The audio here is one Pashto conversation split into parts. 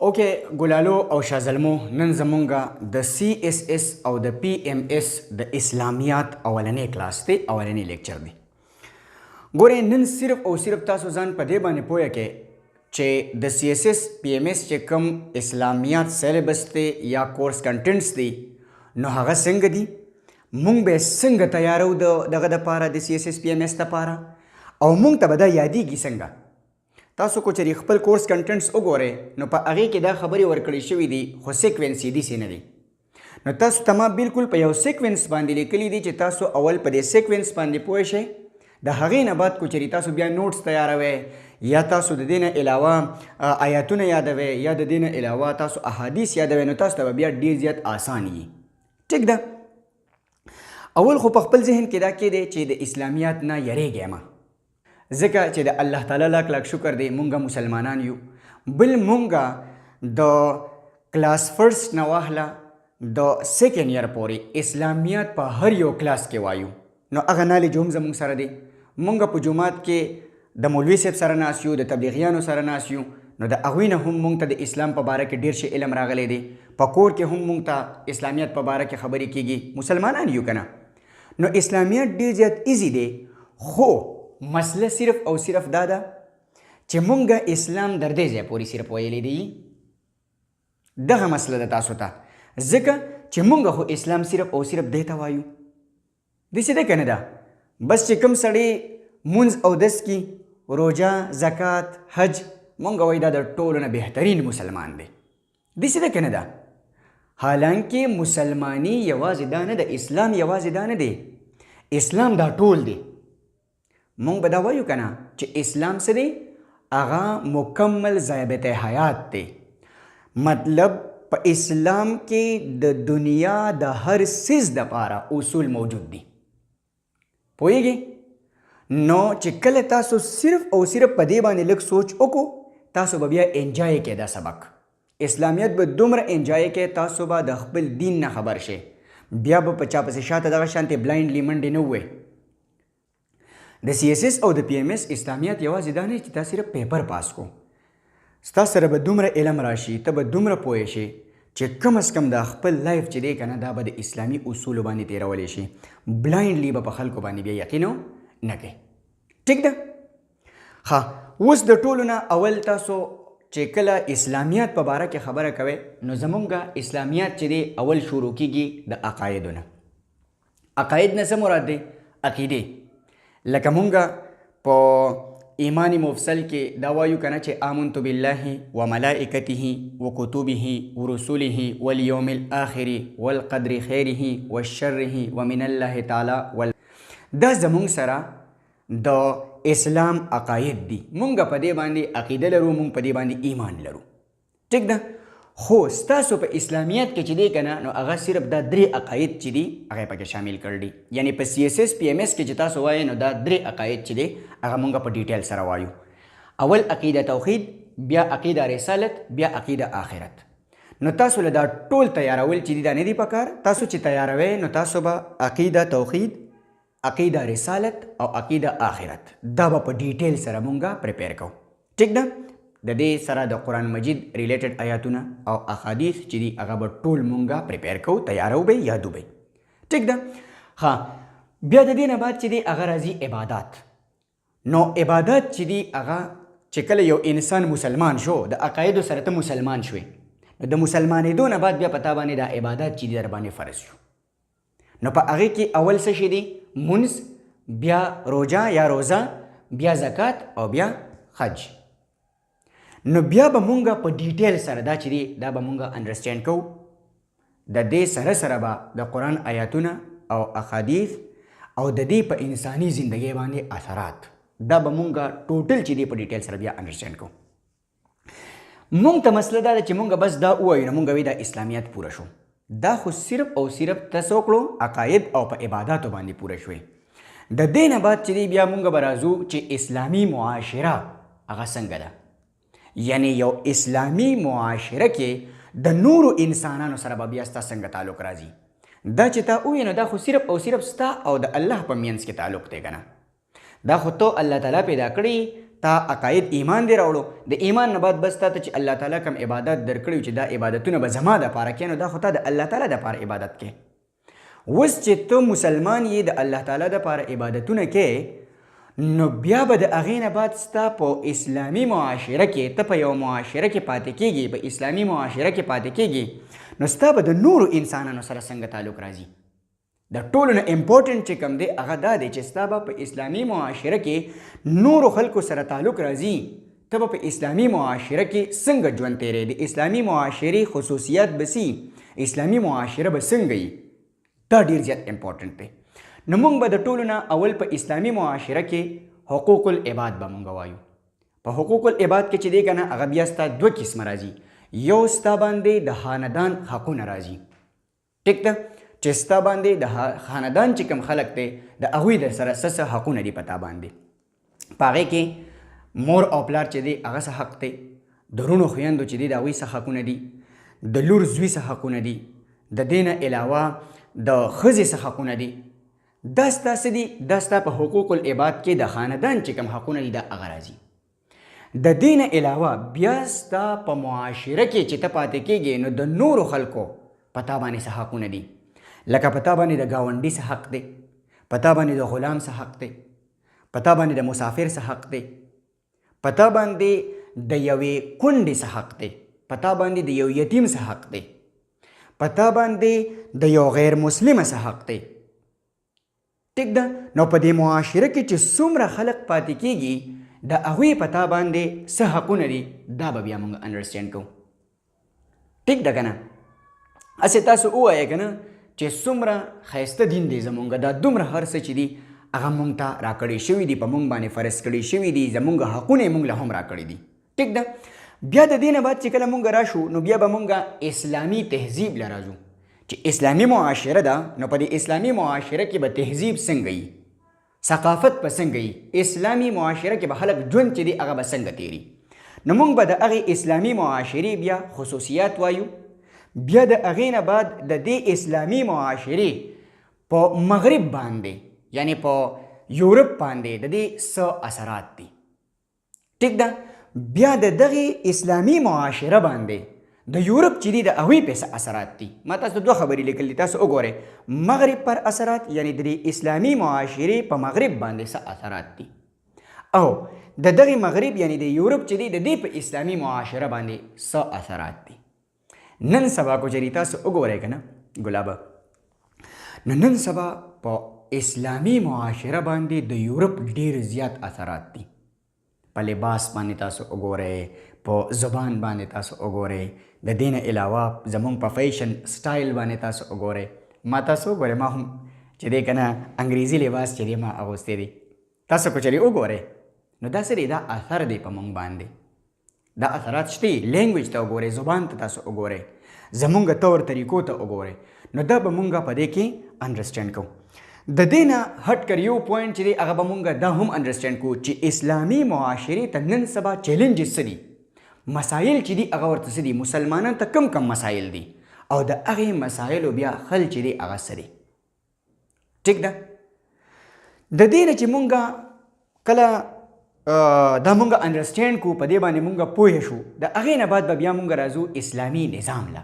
اوکې ګلالو او شازلمو، نن زمونږ د سی اس اس او د پی ایم اس د اسلامیات اولنې کلاس دی، اولنې لیکچر دی. ګورئ، نن صرف او صرف تاسو ځان په دې باندې پوهه کې چې د سی اس اس پی ایم اس چې کوم اسلامیات سیلیبس دی یا کورس کنټینټس دی، نو هغه څنګه دي، مونږ به څنګه تیارو د دغه دپاره، د سی اس اس پی ایم اس دپاره، او مونږ ته به دا یادیږي څنګه. تاسو کو چېرې خپل کورس کنټینټس وګورئ، نو په هغې کې دا خبرې ورکړې شوې دي، خو سیکوینس یې داسې نه دی. نو تاسو ته ما بالکل په یو سیکوینس باندې لیکلي دي چې تاسو اول په دې سیکوینس باندې پوه شئ. د هغې نه بعد کو چېرې تاسو بیا نوټس تیاروئ، یا تاسو د دې نه علاوه آیاتونه یادوئ، یا د دې نه علاوه تاسو احادیث یادوئ، نو تاسو ته به بیا ډیر زیات آسان وي. ټیک ده؟ اول خو په خپل ذهن کې دا کېدی چې د اسلامیات نه یریږئ مه، ځکه چې د الله تعالی لاک لاک شکر دی، مونږه مسلمانان یو. بل مونږه د کلاس فرست نه واخله د سیکنډ ایئر پورې اسلامیات په هر یو کلاس کې وایو، نو هغه نالج هم زمونږ سره دی. مونږ په جومات کې د مولوي صاحب سره ناست یو، د تبلیغیانو سره ناست یو، نو د هغوی نه هم مونږ ته د اسلام په باره کې ډیر شی علم راغلی دی. په کور کې هم مونږ ته اسلامیت په باره کې خبرې کیږي، مسلمانان یو که نه؟ نو اسلامیت ډیر زیات ایزی دی. خو مسله صرف او صرف دا ده چې مونږ اسلام در دې ځای پورې صرف ویلی دی. دغه مسله ده تاسو ته، ځکه چې مونږ خو اسلام صرف او صرف دی ته وایو، داسې ده که نه ده؟ بس چې کوم سړی مونځ او دس کی، روژه، زکات، حج، مونږ وایو دا د ټولو نه بهترین مسلمان دی. داسې ده که نه ده؟ حالانکه مسلمانی یوازې دا نه ده، اسلام یوازې دا نه دی، اسلام دا ټول دی. مونږ به دا وایو که نه چې اسلام څه دی؟ هغه مکمل ضابطه حیات دی. مطلب په اسلام کې د دنیا د هر څیز دپاره اصول موجود دي. پوهیږئ؟ نو چې کله تاسو صرف او صرف په دې باندې لږ سوچ وکړو، تاسو به بیا انجای کې دا سبق اسلامیت به دومره انجای کې، تاسو به د خپل دین نه خبر شئ. بیا به په چا پسې شاته دغه شانتې بلاینډلی منډې نه ووایي. د سی اس اس او د پی ایم اس اسلامیت یوازې دا نه چې تا صرف پیپر پاس کو، ستا سره به دومره علم راشي، ته به دومره پوه شې چې کم از کم دا خپل لایف چې دی که نه، دا به د اسلامي اصولو باندې تېرولی شي، بلاینډلی به په خلکو باندې بیا یقین نه کوي. ټیک ده؟ ښه، اوس د ټولو نه اول تاسو چې کله اسلامیات په باره کې خبره کوئ، نو زمونږ اسلامیات چې دی اول شروع کیږي د عقایدو نه. عقاید نه څه مراد دی؟ عقیدې. لکه مونږه په ایمان مفصل کې دا وایو کنه چې آمنت بالله وملائکته وکتبه ورسله والیوم الاخر والقدر خیره وشره ومن الله تعالی دا زمونږ سره د اسلام عقاید دي. مونږ په دې باندې عقیده لرو، مونږ په دې باندې ایمان لرو. ټیک ده؟ خو ستاسو په اسلامیت کې چې دی کنه، نو هغه صرف دا درې عقاید چې دي هغه پکې شامل کړل دي. یعنی په سی اس اس پی ایم اس کې چې تاسو وایئ، نو دا درې عقاید چې دي هغه مونږ په ډیټیل سره وایو. اول عقیده توحید، بیا عقیده رسالت، بیا عقیده آخرت. نو تاسو له دا ټول تیارول چې دي دا نه دي پکار. تاسو چې تیاروئ، نو تاسو به عقیده توحید، عقیده رسالت او عقیده آخرت دا به په ډیټیل سره مونږه پریپیر کوو. ټیک ده؟ د دې سره د قرآن مجید ریلیټډ آیاتونه او احادیث چې دي هغه به ټول مونږه پریپیر کوو، تیارو به، یادو به. ټیک ده؟ ښه، بیا د دې نه بعد چې دی هغه راځي عبادات. نو عبادات چې دي هغه چې کله یو انسان مسلمان شو، د عقایدو سره ته مسلمان شوې، نو د مسلمانېدو نه بعد بیا په تا باندې دا عبادات چې دي در باندې فرض شو. نو په هغې کې اول څه شی دی؟ مونځ، بیا روژه یا روزه، بیا زکات او بیا حج. نو بیا به مونږه په ډیټیل سره دا چې دی دا به مونږه انډرسټینډ کوو. د دې سره سره به د قرآن آیاتونه او احادیث او د دې په انساني زندګۍ باندې اثرات دا به مونږه ټوټل چې دی په ډیټیل سره بیا انډرسټینډ کوو. مونږ ته مسله دا ده چې مونږ بس دا ووایو، نو مونږ وی دا اسلامیت پوره شو. دا خو صرف او صرف تاسو کړو عقاید او په عباداتو باندې پوره شوې. د دې نه بعد چې دی بیا مونږ به راځو چې اسلامي معاشره هغه څنګه ده، یعنی یو اسلامي معاشره کې د نورو انسانانو سره به بیا ستا څنګه تعلق راځي. دا چې تا ووایې، نو دا خو صرف او صرف ستا او د الله په مینځ کې تعلق دی که نه؟ دا خو ته الله تعالی پیدا کړی، تا عقاید ایمان دی راوړو، د ایمان نه بعد بس تا ته چې الله تعالی کوم عبادت درکړي چې دا عبادتونه به زما دپاره کوې، نو دا خو تا د الله تعالی دپاره عبادت کوې. اوس چې ته مسلمان یې، د الله تعالی دپاره عبادتونه کوې، نو بیا به د هغې نه بعد ستا په اسلامي معاشره کې، ته په یوه معاشره کې پاتې کېږي، په اسلامي معاشره کې پاتې کېږي، نو ستا به د نورو انسانانو سره څنګه تعلق راځي؟ د ټولو نه امپورټنټ چې کوم دی هغه دا دی چې ستا به په اسلامي معاشره کې نورو خلکو سره تعلق راځي، ته به په اسلامي معاشره کې څنګه ژوند تېرې، د اسلامي معاشرې خصوصیات به څه، اسلامي معاشره به څنګه وي، دا ډیر زیات امپورټنټ دی. نو موږ به د ټولو نه اول په اسلامي معاشره کې حقوق العباد به موږ وایو. په حقوق العباد کې چې دی که نه، هغه بیا ستا دوه قسمه راځي. یو ستا باندې د خاندان حقونه راځي، ټیک ده، چې ستا باندې د خاندان چې کوم خلک دی د هغوی در سره څه څه حقونه دي په تا باندې. په هغې کې مور او پلار چې دی هغه څه حق دی، د وروڼو خویندو چې دی د هغوی څه حقونه دي، د لور زوی څه حقونه دي، د دې نه علاوه د ښځې څه حقونه دي. دا ستا څه دي؟ دا ستا په حقوق العباد کې د خاندان چې کوم حقونه دي دا هغه راځي. د دې نه علاوه بیا ستا په معاشره کې چې ته پاتې کېږې، نو د نورو خلکو په تا باندې څه حقونه دي، لکه په تا باندې د ګاونډي څه حق دی، په تا باندې د غلام څه حق دی، په تا باندې د مسافر څه حق دی، په تا باندې د یوې کونډې څه حق دی، په تا باندې د یو یتیم څه حق دی، په تا باندې د یو غیر مسلمه څه حق دی. ټیک ده؟ نو په دې معاشره کې چې څومره خلق پاتې کیږي د هغوی په تا باندې څه حقونه دي، دا به بیا موږ انډرسټینډ کوو. ټیک ده که نه؟ هسې تاسو ووایئ که نه چې څومره ښایسته دین دی زمونږ، دا دومره هر څه چې دي هغه مونږ ته راکړی شوي دي، په مونږ باندې فرض کړی شوي دي، زمونږ حقونه یې مونږ له هم راکړي دي. ټیک ده؟ بیا د دې نه بعد چې کله مونږ راشو، نو بیا به مونږ اسلامي تهذیب له راځو چې اسلامي معاشره ده، نو په دې اسلامي معاشره کې به تهذیب څنګه وي، ثقافت به څنګه وي، اسلامي معاشره کې به خلک ژوند چې دی هغه به څنګه تیري. نو مونږ به د هغې اسلامي معاشرې بیا خصوصیات وایو. بیا د هغې نه بعد د دې اسلامي معاشرې په مغرب باندې، یعنی په یورپ باندې د دې څه اثرات دي. ټیک ده؟ بیا د دغې اسلامي معاشره باندې د یورپ چې دي د هغوی په څه اثرات دي. ما تاسو ته دوه خبرې لیکلي دي، تاسو وګورئ، مغرب پر اثرات، یعنی د دې اسلامي معاشرې په مغرب باندې څه اثرات دي، او د دغې مغرب یعنی د یورپ چې دی د دې په اسلامي معاشره باندې څه اثرات دي. نن سبا کو چېرې تاسو وګورئ که نه ګلابه، نو نن سبا په اسلامي معاشره باندې د یورپ ډیر زیات اثرات دي. په لباس باندې تاسو وګورئ، په زبان باندې تاسو وګورئ، د دې نه علاوه زمونږ په فیشن سټایل باندې تاسو وګورئ. ما تاسو وګورئ، ما هم چې دی که نه انګریزي لباس چې دی ما اغوستی دی، تاسو که چېرې وګورئ نو دا څه دی؟ دا اثر دی په مونږ باندې، دا اثرات شته. لینګویج ته وګورئ، زبان ته تاسو وګورئ، زمونږ طور طریقو ته وګورئ، نو دا به مونږ په دې کې انډرسټینډ کوو. د دې نه هټ کر یو پوینټ چې دی هغه به مونږ دا هم انډرسټینډ کوو چې اسلامي معاشرې ته نن سبا چیلنجز څه دي، مسایل چې دي هغه ورته څه دي، مسلمانان ته کم کم مسایل دي او د هغې مسایلو بیا حل چې دی هغه څه دی. ټیک ده؟ د دې نه چې مونږه کله دا مونږ انډرسټینډ کو، په دې باندې مونږ پوه شو، د هغې نه بعد به بیا مونږ راځو اسلامي نظام له،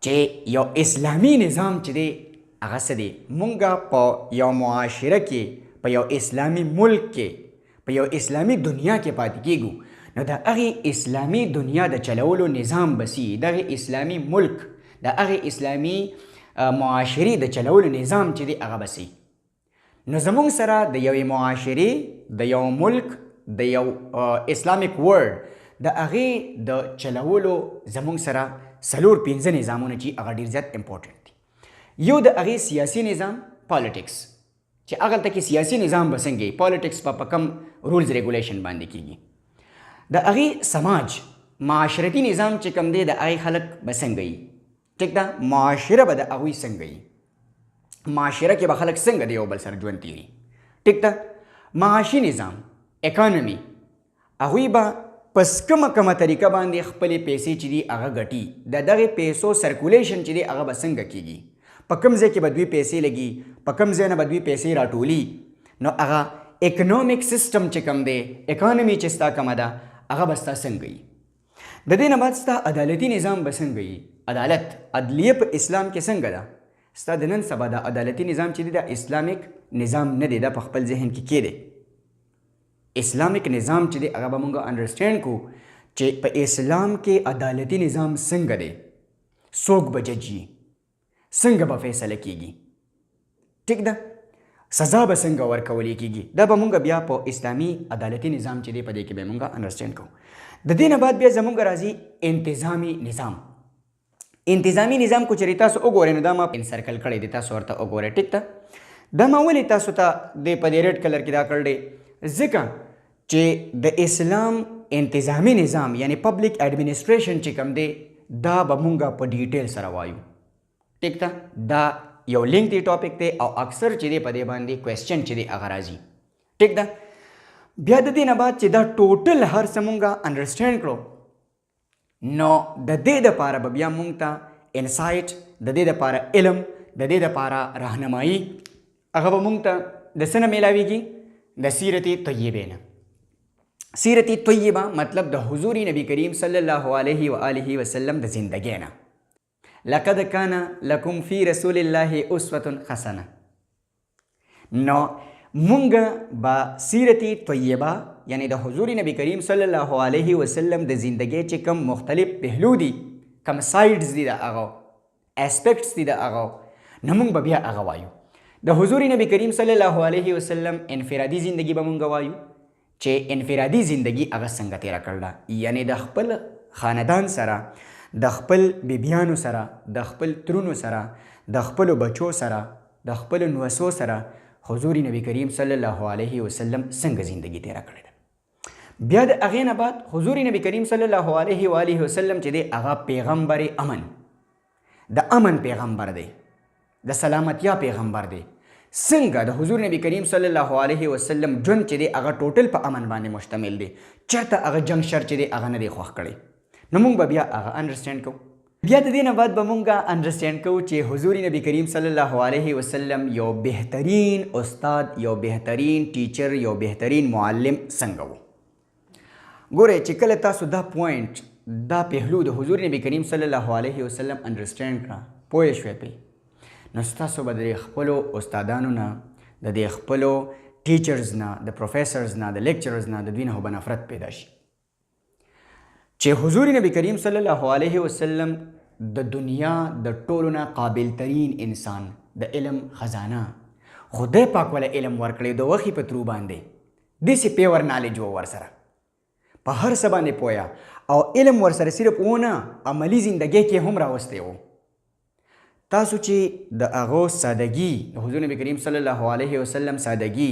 چې یو اسلامي نظام چې دی هغه څه دی. مونږ په یو معاشره کې، په یو اسلامي ملک کې، په یو اسلامي دنیا کې پاتې کیږو، نو د هغې اسلامي دنیا د چلولو نظام به سي، دغه اسلامي ملک د هغې اسلامي معاشرې د چلولو نظام چې دی هغه به سي. نو زمونږ سره د یوې معاشرې، د یو ملک، د یو اسلامیک ورلډ د هغې د چلولو زمونږ سره څلور پنځه نظامونه چې هغه ډېر زیات امپورټنټ دي. یو د هغې سیاسي نظام، پالیټکس، چې هغلته کې سیاسي نظام به څنګه وي، پالیټکس به په کوم رولز ریګولیشن باندې کیږي. د هغې سماج، معاشرتي نظام چې کوم دی د هغې خلک به څنګه وي. ټیک ده؟ معاشره به د هغوی څنګه وي، معاشره کې به خلک څنګه د یو بل سره ژوند تیري. ټیک ده؟ معاشي نظام، اکانومي، هغوی به پس کومه کومه طریقه باندې خپلې پیسې چې دي هغه ګټي، د دغې پیسو سرکولیشن چې دی هغه به څنګه کیږي، په کوم ځای کې به دوی پیسې لګي، په کوم ځای نه به دوی پیسې راټولي، نو هغه اکنامک سیستم چې کوم دی، اکانومي چې ستا کومه ده، هغه به ستا څنګه وي. د دې نه بعد ستا عدالتي نظام به څنګه وي، عدالت، عدلیه په اسلام کې څنګه ده. ستا د نن سبا د عدالتي نظام چې دی، دا اسلامیک نظام نه دی، دا په خپل ذهن کې کېدی. اسلامیک نظام چې دی، هغه به مونږ انډرسټینډ کو چې په اسلام کې عدالتي نظام څنګه دی، څوک به جج، څنګه به فیصله کیږي، ټیک ده، سزا به څنګه ورکول کیږي. دا به مونږ بیا په اسلامي عدالتي نظام چې دی، په دې کې به مونږ انډرسټینډ کوو. د دې نه بعد بیا زمونږ راځي انتظامی نظام. انتظامی نظام کو چېرې تاسو وګورئ، نو دا ما انسرکل کړی دی، تاسو ورته وګورئ، ټیک ده. دا ما ولې تاسو ته د په دې ریډ کلر کې دا کړی دی؟ ځکه چې د اسلام انتظامی نظام، یعنی پبلک اډمنسټریشن چې کوم دی، دا به مونږ په ډیټیل سره وایو، ټیک ده. دا یو لینک دی ټاپک دی او اکثر چې دی، په دې باندې کوېسچن چې دی، هغه راځي، ټیک ده. بیا د دې نه بعد چې دا ټوټل هر څه مونږه انډرسټینډ کړو، نو د دې دپاره به بیا مونږ ته انسایټ، د دې دپاره علم، د دې دپاره راهنمایي، هغه به مونږ ته د څه نه میلاویږي؟ د سیرت طیبې نه. سیرت طیبه مطلب د حضور نبی کریم صلی الله علیه و آله وسلم د زندګۍ نه. لقد کان لکم فی رسول الله اسوة حسنه. نو مونږ با سیرت طیبه، یعنی د حضور نبی کریم صلی الله علیه وسلم د زندګۍ چې کوم مختلف پهلو دي، کوم سایډز دي، د هغه اسپیکټس دي د هغه، نو مونږ به بیا هغه وایو. د حضور نبی کریم صلی الله علیه وسلم انفرادي زندگی به مونږ وایو چې انفرادي زندگی هغه څنګه تیره کړله، یعنی د خپل خاندان سره، د خپل بیبیانو سره، د خپل ترونو سره، د خپلو بچو سره، د خپلو نوسو سره حضور نبی کریم صلی الله علیه وسلم څنګه زندگی تیره کړې ده. بیا د هغې نه بعد حضور نبی کریم صلی الله علیه و آله وسلم چې دی، هغه پیغمبر امن، د امن پیغمبر دی، د سلامتیا پیغمبر دی. څنګه د حضور نبی کریم صلی الله علیه وسلم ژوند چې دی، هغه ټوټل په امن باندې مشتمل دی، چرته هغه جنگ شر چې دی، هغه نه دی خوښ کړی، نو مونږ به بیا هغه انډرسټینډ کوو. بیا د دې نه بعد به مونږ انډرسټینډ کوو چې حضور نبی کریم صلی الله علیه وسلم یو بهترین استاد، یو بهترین ټیچر، یو بهترین معلم څنګه وو. ګوره، چې کله تاسو دا پوینټ، دا پهلو د حضور نبی کریم صلی الله علیه وسلم انډرسټینډ کړه، پوه شوې پې، نو ستاسو به د خپلو استادانو نه، د دې خپلو ټیچرز نه، د پروفیسرز نه، د لیکچررز نه، د دوی نه به نفرت پیدا شي چې حضور نبی کریم صلی الله علیه وسلم د دنیا د ټولو نه قابل ترین انسان، د علم خزانه، خدای پاک ولا علم ورکړي، د وحي په ترو باندې داسې پیور نالج و ورسره، په هر څه باندې پویا او علم ورسره صرف ونه، عملی زندګۍ کې هم راوستی و. تاسو چې د هغو سادګي، د حضور نبی کریم صلی الله علیه وسلم سادګي،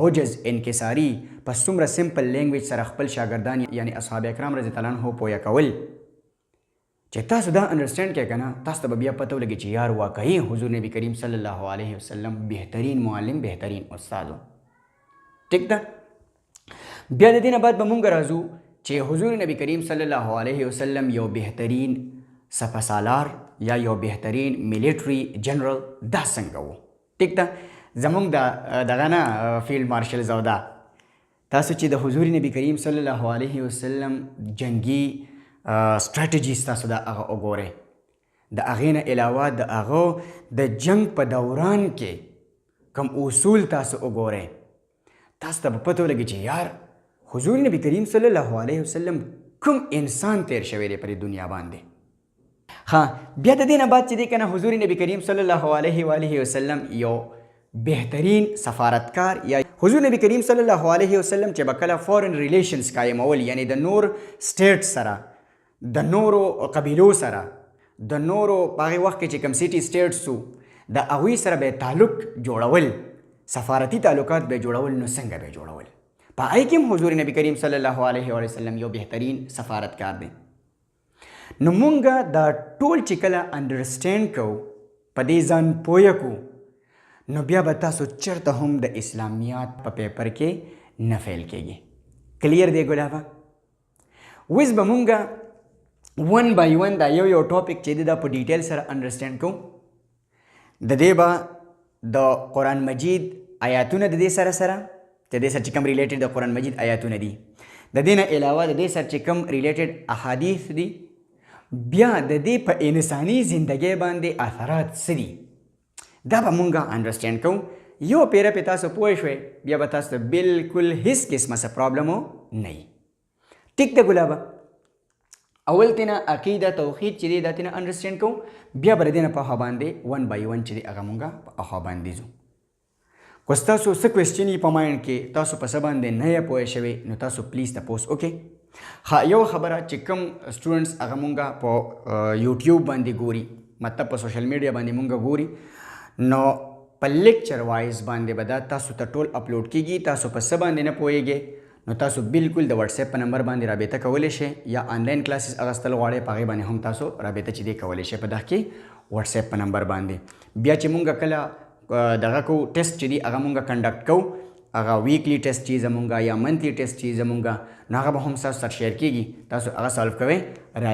عجز، انکساری، په څومره سمپل لینګویج سره خپل شاګردان، یعنی اصحاب اکرام رضی الله عنه پویا کول، چې تاسو دا انډرسټینډ کړئ کنه، تاسو ته به بیا پته ولګي چې یار، واقعي حضور نبی کریم صلی الله علیه وسلم بهترین معلم، بهترین استاد. ټیک ده. بیا د دې نه بعد به مونږ راځو چې حضور نبی کریم صلی الله علیه وسلم یو بهترین سپه سالار یا یو بهترین میلیټری جنرال دا څنګه وو. ټیک ده. زمونږ د دغه نه فیلډ مارشل زودا، تاسو چې د حضور نبی کریم صلی الله علیه وسلم جنگي سټراټیجي تاسو دا هغه وګورئ، د هغې نه علاوه د هغه د جنگ په دوران کې کوم اصول تاسو وګورئ، تاسو ته به پته ولګي چې یار، حضور نبی کریم صلی الله علیه وسلم کوم انسان تیر شوی دی پر دنیا باندې. ها، بیا د دې نه بعد چې دی کنه، حضور نبی کریم صلی الله علیه و آله وسلم یو بهترین سفارتکار، یا حضور نبی کریم صلی الله علیه وسلم چې به کله فورن ریلیشنز قایمول، یعنی د نور سټیټ سره، د نورو قبیلو سره، د نورو په هغې وخت کې چې کوم سیټي سټیټس وو، د هغوی سره به تعلق جوړول، سفارتي تعلقات به جوړول، نو څنګه به جوړول؟ په هغې کې هم حضور نبی کریم صلی الله علیه وسلم یو بهترین سفارتکار دی. نو مونږه دا ټول چې کله انډرسټینډ کو، په دې ځان پوه کو، نو بیا به تاسو چرته هم د اسلامیات په پیپر کې نه فیل کېږي. کلیر دی ګلابه؟ اوس به مونږه ون بای ون دا یو یو ټاپک چې دی، دا په ډیټیل سره انډرسټینډ کو. د دې به د قرآن مجید آیاتونه د دې سره سره چې د دې سره چې کوم ریلیټډ د قرآن مجید آیاتونه دي، د دې نه علاوه د دې سره چې کوم ریلیټډ احادیث دي، بیا د دې په انساني زندګۍ باندې اثرات څه دي، دا به مونږه انډرسټینډ کوو. یو پیره پې تاسو پوه شوئ، بیا به تاسو ته بالکل هیڅ قسمه څه پرابلم نه وي. ټیک ده ګلابه؟ اول تینا عقیده توحید چې دی دا تینا انډرسټینډ کوو، بیا به د دې نه په اخوا باندې ون بای ون چې دی هغه مونږه په اخوا باندې ځو. که ستاسو څه کوېسچن یې په مایند کې، تاسو په څه باندې نه یې پوه شوي، نو تاسو پلیز تپوس وکړئ. ښه، یو خبره چې کوم سټوډنټس هغه مونږه په یوټیوب باندې ګوري، مطلب په سوشل میډیا باندې مونږه ګوري، نو په لیکچر وایز باندې به دا تاسو ته ټول اپلوډ کیږي. تاسو په څه باندې نه پوهیږئ، نو تاسو بالکل د واتس اپ په نمبر باندې رابطه کولی شئ، یا آنلاین کلاسز اغستل غواړئ، په هغې باندې هم تاسو رابطه چې دی کولی شئ په دغه کې واتس اپ په نمبر باندې. بیا چې مونږ کله دغه کوو، ټیسټ چې دی هغه مونږ کنډکټ کوو، هغه ویکلی ټیسټ چې زمونږ یا منثلی ټیسټ چې زمونږ، نو هغه به هم تاسو سره شیر کیږي، تاسو هغه سالو کوئ را.